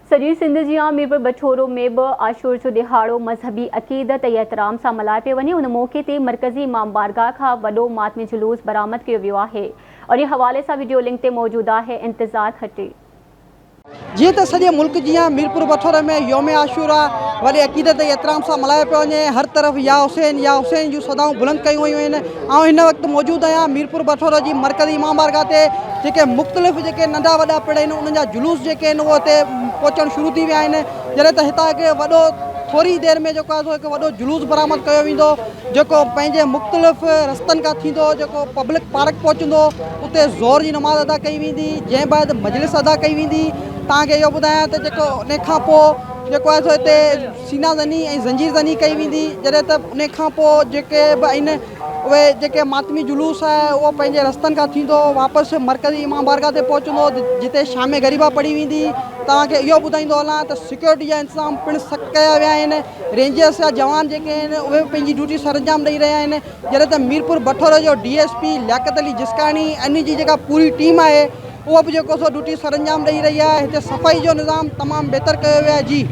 سڄي سنڌ جيان ميرپور بٺورو ۾ به عاشور جو ڏهاڙو مذهبي عقيدت ۽ احترام سان ملهايو پيو وڃي. ان موقعي تي مرڪزي امام بارگاهه کان وڏو ماتمي جلوس برآمد ڪيو ويو آهي. انهي حوالي سان وڊيو لنڪ تي موجود آهي انتظار کٽي. جيئن ته سڄي ملڪ جيان ميرپور بٺوري ۾ يوم عاشورا وڏي عقيدت ۽ احترام سان ملهايو پيو وڃي. هر طرف يا حسين يا حسين جون صدائون بلند ڪيون ويون آهن. آئون هن وقت موجود آهيان ميرپور بٺورو جي مرڪزي امام بارگاهه تي جيڪي مختلف جيڪي ننڍا وڏا پڙ آهن انهن جا جلوس جيڪي آهن اهي هتي پهچڻ شروع ٿي ويا آهن جڏهن ته هتان هڪ وڏو ٿوري دير ۾ جيڪو آهي سو هڪ وڏو جلوس برآمد ڪيو ويندو جيڪو پنهنجي مختلف رستن کان ٿيندو جيڪو پبلڪ پارڪ پهچندو اتي ظهر جي نماز ادا ڪئي ويندي جنهن بعد مجلس ادا ڪئي ويندي توهان کي اهو ٻڌايان ته جيڪو ان کان پوء جيڪو آهي سو هتي سينا زني ۽ زنجير زني ڪئي ويندي جڏهن ته ان کان پوء جيڪي به آهن اهي جيڪي ماتمي جلوس آهي اهو پنهنجي رستن کان ٿيندو واپس مرڪزي امام بارگاهه تي پهچندو جتي شام غريبه پڙهي ويندي توهان کي اهو ٻڌائيندو هلان ته سيڪيورٽي جا انتظام پڻ سخت ڪيا ويا آهن رينجرس جا جوان جيڪي آهن اهي به پنهنجي ڊيوٽي سرانجام ڏئي رهيا آهن جڏهن ته ميرپور بٺورو جو D S P Liaquat Ali Jiskani ان جي جيڪا پوري ٽيم آهي اهو به جيڪو سو ڊيوٽي سرانجام ڏئي رهي آهي هتي صفائي جو نظام تمام بهتر ڪيو ويو آهي جي.